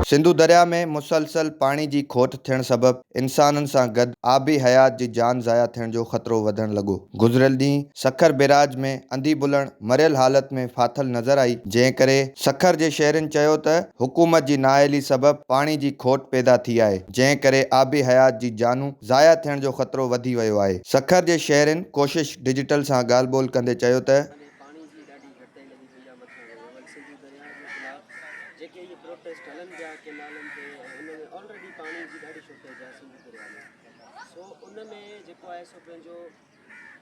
سنڌو درياء ۾ مسلسل پاڻي جي کوٽ ٿيڻ سبب انسانن سان گڏ آبي حيات جي جان ضايع ٿيڻ جو خطرو وڌڻ لڳو. گذريل ڏينهن سکر بيراج ۾ انڌي بلڻ مريل حالت ۾ ڦاٿل نظر آئي، جنهن ڪري سکر جي شهرين چيو ته حڪومت جي نااهلي سبب پاڻي جي کوٽ پيدا ٿي آهي، جنهن ڪري آبي حيات جي جانون ضايع ٿيڻ جو خطرو وڌي ويو آهي. سکر جي شهرين ڪوشش ڊجيٽل سان ڳالهه ٻولهه ڪندي چيو ته. يعني پاڻي جي ڏاڍي گهٽتائي لڳي پئي آهي مٿان ليول سنڌو درياء جي خلاف جيڪي اهي پروٽيسٽ هلن پيا ڪينالن تي ۽ ان ۾ آلريڊي پاڻي جي ڏاڍي شارٽيج آهي سنڌو درياء ۾ سو ان ۾ جيڪو آهي سو پنهنجو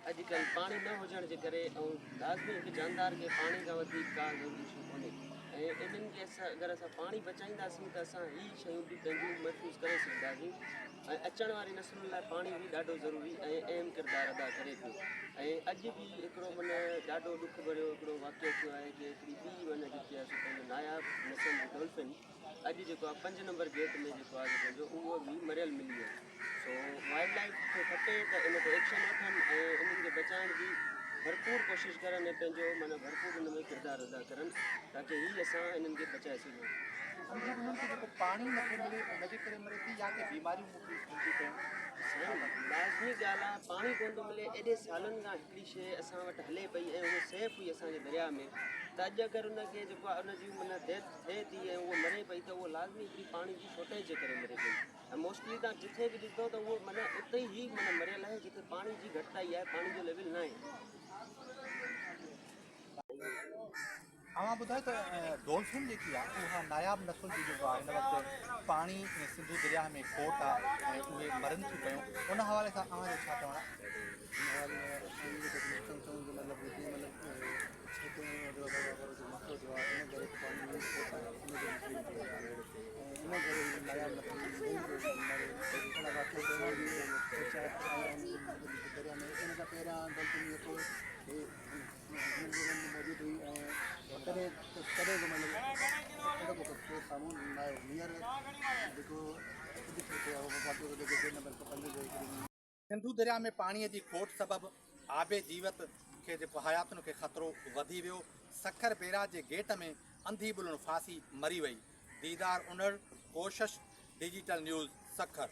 اڄڪلهه پاڻي نه هجڻ جي ڪري ۽ لازمي هڪ جاندار کي پاڻي کان وڌيڪ ڪا ضروري شيء ڪونهي ۽ انهن کي اسان اگر اسان پاڻي بچائينداسين ته اسان هي شيون به پنهنجون محفوظ ڪري سگهنداسين ۽ اچڻ واري نسلن لاء پاڻي به ڏاڍو ضروري ۽ اهم ڪردار ادا ڪري پيو ۽ اڄ به هڪڙو من ڏاڍو ڏک ڀريو هڪڙو واقعو ٿيو آهي ڪي هڪڙي ٻي من جيڪي آهي سو پنهنجو ناياب نسل جي ڊولفن اڄ جيڪو آهي پنج نمبر گيٽ ۾ جيڪو آهي پنهنجو اهو به مريل ملي آهي سو وائلڊ لائف کي کپي ته ان تي ايڪشن وٺن ۽ انهن کي بچائڻ جي ڀرپور ڪوشش ڪرن ۽ پنهنجو معنيٰ ڀرپور ان ۾ ڪردار ادا ڪرن تاڪي هي اسان انهن کي بچائي سگهون. سمجهي انهن کي جيڪو پاڻي نٿو ملي ان جي ڪري مري ٿي يا ڪي بيماريون مختلف ٿين ٿيون پيون. سائين لازمي ڳالهه آ پاڻي ڪونه ٿو ملي ايڏي سالن کان هڪڙي شيء اسان وٽ هلي پئي ۽ اهو سيف هئي اسان جي درياء ۾ ته اڄ اگر ان کي جيڪو آ ان جي معنيٰ ڊيٿ ٿئي ٿي ۽ اهو مري پئي ته اهو لازمي هڪڙي پاڻي جي شارٽيج جي ڪري مري پئي ۽ موسٽلي تان جٿي به ڏسندو ته اهو معنيٰ اتي ئي معنيٰ مريل آهي جٿي پاڻي جي گهٽتائي آهي پاڻي جو ليول ناهي. اوهان ٻڌايو ته ڊولفن جيڪي آهي اها ناياب نسل جي جيڪو آهي هن وقت پاڻي ۽ سنڌو درياهه ۾ کوٽ آهي ۽ اهي مرن ٿيون پيون ان حوالي سان اوهان جو ڇا چوڻ آهي؟ ان حوالي ۾ اسان اهو ٿا چئون ته مطلب جيڪي مطلب ڇيتون وغيره جو مسئلو ٿيو آهي ان ڪري پاڻي جي کوٽ آهي ان جو مسئلو ٿيو آهي ۽ ان ڪري ناياب نسل جي مري اهڙا واقعا پهريان به آيا آهن درياهه ۾ ان کان پهريان ڊولفن جيڪو هي هنن جڳهن ۾ موجود هئي ۽ ڪڏهن ڪڏهن به مطلب اهڙو ڪو ڪيس سامهون نه آيو هينئر جيڪو اڄ ٿيو ٿيو آهي واقعو جيڪو گيٽ نمبر پنج جي هڪڙي سنڌو درياء ۾ پاڻي جي کوٽ سبب آبي جيوت کي جيڪو حياتن کي خطرو وڌي ويو، سکر بيراج جي گيٽ ۾ انڌي ٻلڻ ڦاسي مري وئي، ديدار انڙ، ڪوشش، ڊجيٽل نيوز، سکر.